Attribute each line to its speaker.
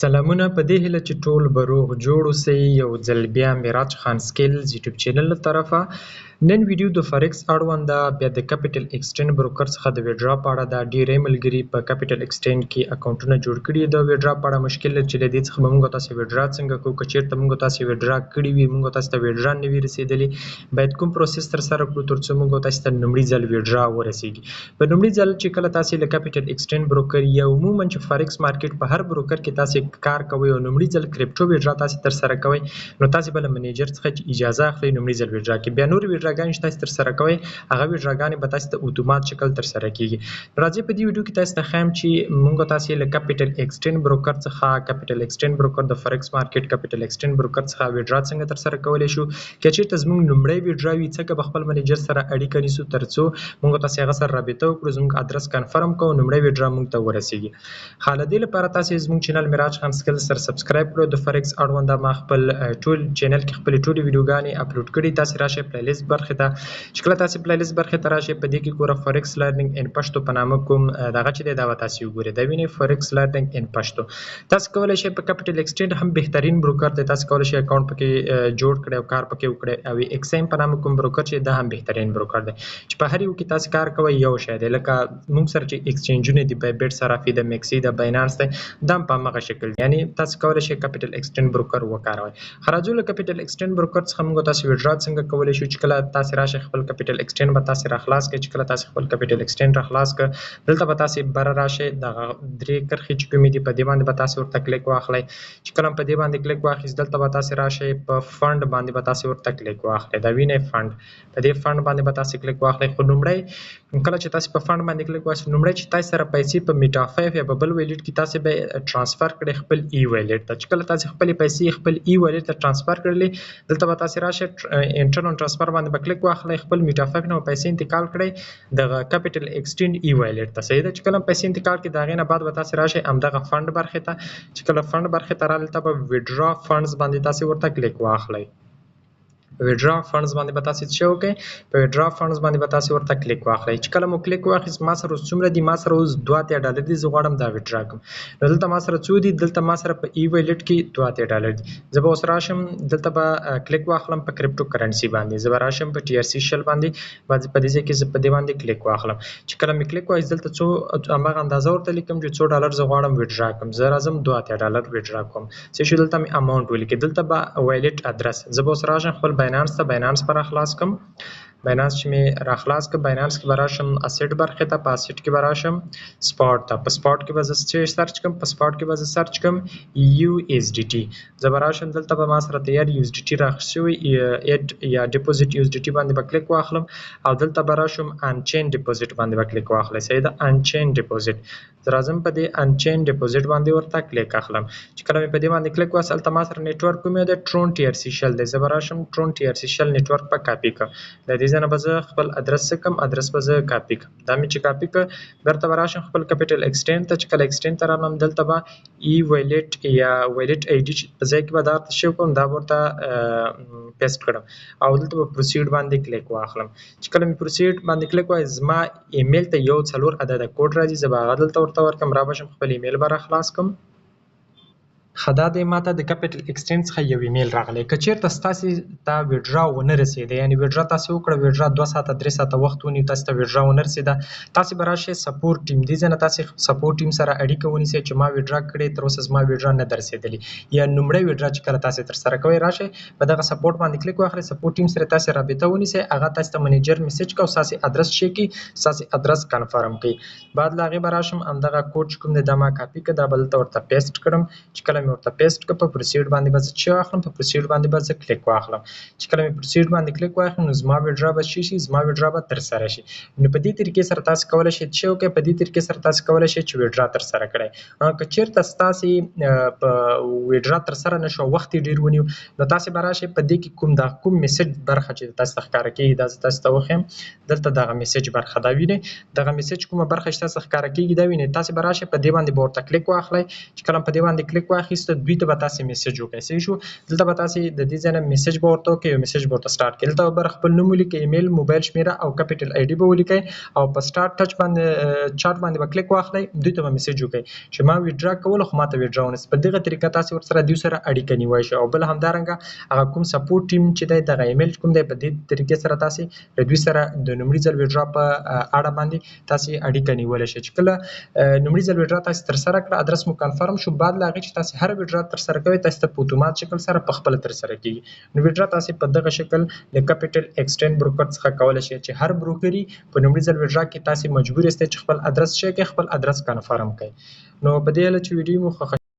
Speaker 1: سلامونه، په دې هیله چې ټول به روغ جوړ اوسئ. یو ځل بیا معراج خان سکیلز یوټیوب چینل له طرفه نن ویډیو د فاریکس اړوند ده، بیا د کپیټل ایکسچینج بروکر څخه د ویډرا په اړه ده. ډیری ملګري په کپیټل ایکسچینج کې اکاونټونه جوړ کړي، د ویډرا په اړه مشکل لري چې له دې څخه به موږ تاسو ویډرا څنګه کوو. که چیرته موږ تاسو ویډرا کړي وي، موږ تاسو ته ویډرا نه وي رسېدلې، باید کوم پروسس ترسره کړو ترڅو موږ تاسو ته لومړي ځل ویډرا ورسیږي. په لومړي ځل چې کله تاسو له کپیټل ایکسچینج بروکر یا عموما چې فاریکس مارکیټ په هر بروکر کې تاسو کار کوئ او لومړي ځل کریپټو ویډرا تاسو ترسره کوئ، نو تاسو به له منیجر څخه چې اجازه اخلئ لومړي ځل ویډرا کې، بیا نور ویډراګانې چې تاسو ترسره کوئ هغه ویډراګانې به تاسو ته اتومات شکل ترسره کیږي. راځئ په دې ویډیو کې تاسو ته ښایم چې موږ تاسو له کپیټل ایکسچینج بروکر څخه، کپیټل ایکسچینج بروکر د فاریکس مارکیټ کپیټل ایکسچینج بروکر څخه ویډرا څنګه ترسره کولی شو. که چیرته زموږ لومړی ویډرا وي، څنګه به خپل منیجر سره اړیکه نیسو ترڅو موږ تاسو هغه سره رابطه وکړو، زموږ ادرس کنفرم کوو، لومړی ویډرا موږ ته ورسیږي. ښه، له دې لپاره تاسو زموږ چینل معراج خان سکیلز سره سبسکرایب کړئ. د فاریکس اړوند ما خپل ټول چینل کې خپلې ټولې ویډیوګانې اپلوډ کړي. تاسو راشئ پلی لیست برخې ته، چې کله تاسو پلی لیست برخې ته راشئ، په دې کې ګوره فاریکس لرنینګ ان پښتو په نامه کوم دغه چې دی دا به تاسو وګورئ. دا وینئ فاریکس لرنینګ ان پښتو. تاسو کولی شئ په کپیټل ایکسچینج هم بهترین بروکر دی، تاسو کولی شئ اکاونټ پکې جوړ کړئ او کار پکې وکړئ. او ایکس ایم په نامه کوم بروکر چې دا هم بهترین بروکر دی چې په هر یو کې تاسو کار کوئ یو شی دی. لکه موږ سره چې ایکسچینجونه دي، بایبټ صرافي ده، میکسي ده، باینانس دی، دا هم په هماغه شکل دی. یعنی تاسو کولی شئ کپیټل ایکسچینج بروکر وکاروئ. راځو له کپیټل ایکسچینج بروکر څخه موږ تاسو ویډرا څنګه کولی شو. چې کله تاسو راشئ خپل کپیټل ایکسچینج به تاسو راخلاص کړئ. چې کله تاسو خپل کپیټل ایکسچینج راخلاص کړئ، دلته به تاسو بره راشئ، دغه درې کرښې چې کومې دي په دې باندې به تاسو ورته کلیک واخلئ. چې کله په دې باندې کلیک واخیست، دلته به تاسو راشئ په فند باندې به تاسو ورته کلیک واخلئ. دا وینئ فند، په دې فند باندې به تاسو کلیک واخلئ. خو لومړی کله چې تاسو په فند باندې کلیک واخیست، لومړی چې تاسو سره پیسې په میټا 5 یا په بل ویلیټ کې تاسو به ترانسفر کړئ خپل ای ویلیټ ته. چې کله تاسو خپلې پیسې خپل ای ویلیټ ته ترانسفر کړلې، دلته به تاسو راشئ انټرنل ترانسفر باندې به کلیک واخلئ، خپل میټا 5 نه پیسې انتقال کړئ دغه کپیټل ایکسچینج ای ویلیټ ته. صحیح ده. چې کله پیسې انتقال کړئ، د هغې نه بعد به تاسو راشئ همدغه فند برخې ته. چې کله فند برخې ته راغلئ، ته به ویډرا فندز باندې تاسو ورته کلیک واخلئ. ویډرا فندز باندې به تاسو څه وکړئ؟ په ویډرا فندز باندې به تاسو ورته کلیک واخلئ. چې کله مو کلیک واخیست، ما سره اوس څومره دي؟ ما سره اوس 82 ډالر دي. زه غواړم دا ویډرا کړم. نو دلته ما سره څو دي؟ دلته ما سره په ای ویلیټ کې 82 ډالر دي. زه به اوس راشم دلته به کلیک واخلم په کریپټو کرنسي باندې. زه به راشم په ټي ار سي 20 باندې، په دې ځای کې زه په دې باندې کلیک واخلم. چې کله مې کلیک واخیست، دلته څو هماغه اندازه ورته لیکم چې څو ډالر زه غواړم ویډرا کړم. زه راځم 82 ډالر ویډرا کوم. څه شو، دلته مې اماونټ ولیکه، دلته به ویلیټ ادرس. زه به اوس راشم خپل باینانس ته، باینانس به راخلاص کړم. باینانس چې مې راخلاص کړ، باینانس کې به راشم اسیټ برخې ته، په اسیټ کې به راشم سپاټ ته. په سپاټ کې به زه څه سرچ کړم؟ په سپاټ کې به زه سرچ کړم یو اس ډي ټي. زه به راشم دلته به ما سره تیار یو اس ډي ټي راخ شوی، اډ یا ډیپوزیټ یو اس ډي ټي باندې به کلیک واخلم او دلته به راشم ان چین ډیپوزیټ باندې به کلیک واخلم. صحیح ده، ان چین ډیپوزیټ. زه راځم په دې ان چین ډیپوزیټ باندې ورته کلیک اخلم. چې کله مې په دې باندې کلیک واخیست، هلته ما سره نیټورک کوم یو دی؟ ټرون ټي ار سي 20 دی. زه به راشم ټرون ټي ار سي 20 نیټورک به کاپي کړم. له دې ځای نه به زه خپل ادرس څه کړم؟ ادرس به زه کاپي کړم. دا مې چې کاپي کړ، بیرته به راشم خپل کپیټل ایکسچینج ته. چې کله ایکسچینج ته رالم، دلته به ای ویلیټ یا ویلیټ ای ډي په ځای کې به دا ورته شو کوم، دا به ورته پیسټ کړم او دلته به پروسیډ باندې کلیک واخلم. چې کله مې پروسیډ باندې کلیک واخیست، زما ایمیل ته یو څلور عدده کوډ راځي، زه به هغه دلته ورته ورکړم. را به شم خپل ایمیل به راخلاص کړم. ښه، دا دی ماته د کپیټل ایکسچینج څخه یو ایمیل راغلی. که چیرته ستاسې ته ویډرا ونه رسېده، یعنی ویډرا تاسې وکړه، ویډرا 2 ساعته 3 ساعته وخت ونیو، تاسې ته ویډرا ونه رسېده، تاسې به راشئ سپورټ ټیم. دې ځای نه تاسې سپورټ ټیم سره اړیکه ونیسئ چې ما ویډرا کړې، تر اوسه زما ویډرا نه ده رسېدلې، یا لومړی ویډرا چې کله تاسې ترسره کوئ، راشئ په دغه سپورټ باندې کلیک واخلئ، سپورټ ټیم سره تاسې رابطه ونیسئ. هغه تاسې ته منیجر میسج کوي او ستاسې ادرس چک کړي، ستاسې ادرس کنفرم کړي. بعد له هغې به راشم همدغه کوډ چې کوم دی دا ما کاپي کړ، دا به دلته ورته پیسټ کړم. چې کله مې ورته پیسټ کړ، په پروسیډ باندې به زه څه واخلم؟ په پروسیډ باندې به زه کلیک واخلم. چې کله مې پروسیډ باندې کلیک واخلم، نو زما ویډرا به څه شي؟ زما ویډرا به ترسره شي. نو په دې طریقې سره تاسو کولی شئ چې وکړئ، په دې طریقې سره تاسو کولی شئ چې ویډرا ترسره کړئ. که چیرته ستاسې په ویډرا ترسره نه شو، وخت یې ډېر ونیو، نو تاسې به راشئ په دې کې کوم دا کوم میسج برخه چې تاسو ته ښکاره کېږي، دا زه تاسو ته وښیم. دلته دغه میسج برخه دا وینئ، دغه میسج کومه برخه چې تاسو ته ښکاره کېږي دا وینئ، تاسې به راشئ په دې باندې به ورته کلیک واخلئ. چې کله په دې باندې کلیک واخیست یاست، دوی ته به تاسې میسج وکړئ. صحیح شو؟ دلته به تاسې د دې ځای نه میسج به ورته وکړئ، یو میسج به ورته سټارټ کړئ. دلته به خپل نوم ولیکئ، ایمیل، موبایل شمېره او کپیټل آی ډي به ولیکئ او په سټارټ ټچ باندې چاټ باندې به کلیک واخلئ. دوی ته به میسج وکړئ چې ما ویډرا کوله خو ما ته ویډرا ونه. په دغه طریقه تاسې ورسره دوی سره اړیکه نیوای شئ. او بل همدارنګه هغه کوم سپورټ ټیم چې دی، دغه ایمیل کوم دی، په دې طریقې سره تاسې له دوی سره د لومړي ځل ویډرا په اړه باندې تاسې اړیکه نیولی شئ. چې کله لومړي ځل ویډرا تاسې ترسره کړه، ادرس مو کنفرم شو، بعد له هغې چې تاسې هره ویډرا ترسره کوئ، تاسې ته په اتومات شکل سره په خپله ترسره کېږي. نو ویډرا تاسې په دغه شکل د کپیټل ایکسټینډ بروکر څخه کولی شئ چې هر بروکري په لومړي ځل ویډرا کې تاسې مجبور یاستئ چې خپل ادرس چک کړئ، خپل ادرس کنفرم کړئ. نو په دې هیله چې ویډیو مو خوښه